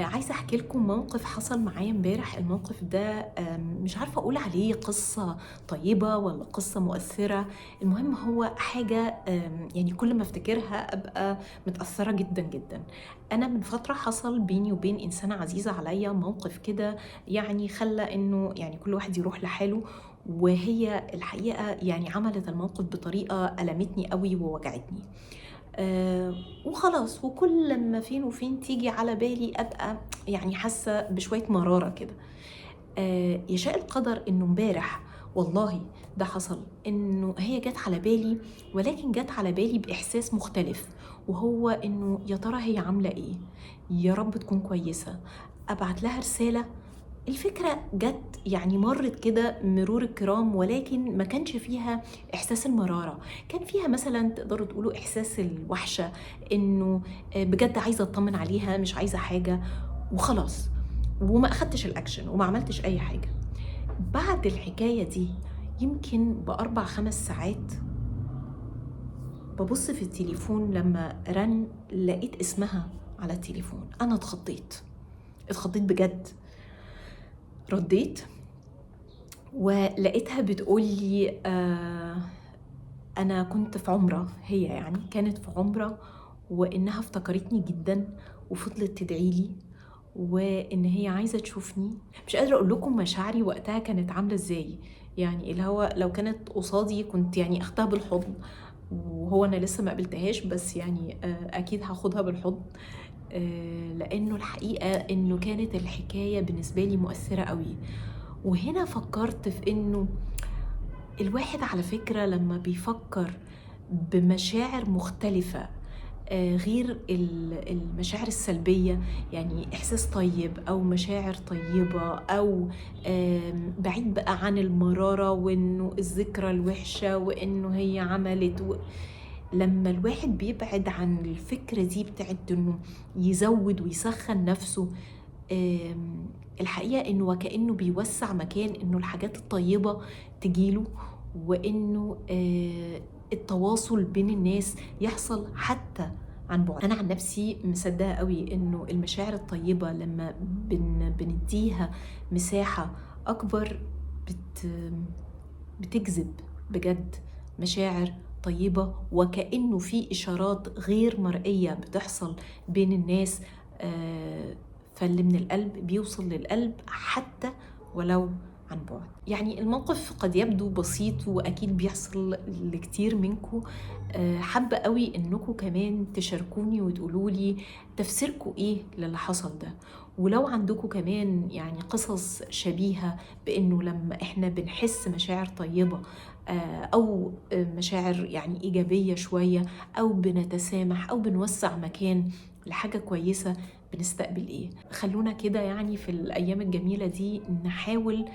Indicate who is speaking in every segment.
Speaker 1: عايزة أحكي لكم موقف حصل معايا امبارح. الموقف ده مش عارفة أقول عليه قصة طيبة ولا قصة مؤثرة، المهم هو حاجة يعني كل ما افتكرها أبقى متأثرة جدا جدا. أنا من فترة حصل بيني وبين إنسانة عزيزة عليا موقف كده يعني خلى إنه يعني كل واحد يروح لحاله، وهي الحقيقة يعني عملت الموقف بطريقة ألمتني قوي ووجعتني. وخلاص، وكل لما فين وفين تيجي على بالي أبقى يعني حاسة بشوية مرارة كده. يشاء القدر إنه امبارح والله ده حصل، إنه هي جت على بالي، ولكن جت على بالي بإحساس مختلف، وهو إنه يا ترى هي عاملة إيه، يا رب تكون كويسة، أبعت لها رسالة. الفكرة جت يعني مرت كده مرور الكرام، ولكن ما كانش فيها إحساس المرارة، كان فيها مثلا تقدروا تقولوا إحساس الوحشة، إنه بجد عايزة أطمن عليها، مش عايزة حاجة وخلاص، وما أخدتش الأكشن وما عملتش أي حاجة. بعد الحكاية دي يمكن ب4-5 ساعات ببص في التليفون، لما رن لقيت اسمها على التليفون. أنا اتخضيت بجد. رديت ولقيتها بتقولي أنا كنت في عمرة، هي يعني كانت في عمرة، وإنها افتكرتني جدا وفضلت تدعيلي، وإن هي عايزة تشوفني. مش قادرة أقول لكم مشاعري وقتها كانت عاملة إزاي، يعني اللي هو لو كانت قصادي كنت يعني أخدتها بالحضن، وهو أنا لسه ما قابلتهاش، بس يعني أكيد هاخدها بالحضن، لأنه الحقيقة إنه كانت الحكاية بالنسبة لي مؤثرة قوي. وهنا فكرت في إنه الواحد على فكرة لما بيفكر بمشاعر مختلفة غير المشاعر السلبية، يعني إحساس طيب أو مشاعر طيبة أو بعيد بقى عن المرارة وإنه الذكرى الوحشة وإنه هي عملت لما الواحد بيبعد عن الفكرة دي بتاعت إنه يزود ويسخن نفسه، الحقيقة إنه وكأنه بيوسع مكان إنه الحاجات الطيبة تجيله، وإنه التواصل بين الناس يحصل حتى عن بعد. أنا عن نفسي مصدقة قوي إنه المشاعر الطيبة لما بنديها مساحة أكبر بتجذب بجد مشاعر طيبة، وكأنه في إشارات غير مرئية بتحصل بين الناس، فاللي من القلب بيوصل للقلب حتى ولو عن بعد. يعني الموقف قد يبدو بسيط وأكيد بيحصل لكتير منكم، حابة قوي إنكم كمان تشاركوني وتقولوا لي تفسيركم إيه للي حصل ده، ولو عندكم كمان يعني قصص شبيهة بإنه لما إحنا بنحس مشاعر طيبة، أو مشاعر يعني إيجابية شوية، أو بنتسامح أو بنوسع مكان لحاجة كويسة، بنستقبل إيه. خلونا كده يعني في الأيام الجميلة دي نحاول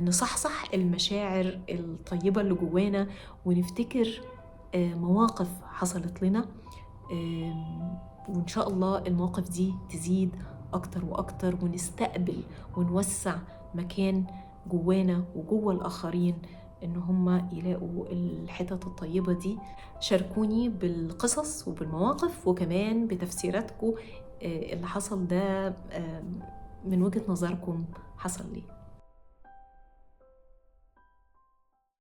Speaker 1: نصحصح المشاعر الطيبة اللي جوانا، ونفتكر مواقف حصلت لنا، وإن شاء الله المواقف دي تزيد أكتر وأكتر، ونستقبل ونوسع مكان جوانا وجوا الآخرين إن هم يلاقوا الحتت الطيبة دي. شاركوني بالقصص وبالمواقف وكمان بتفسيراتكم، اللي حصل ده، من وجهة نظركم حصل ليه.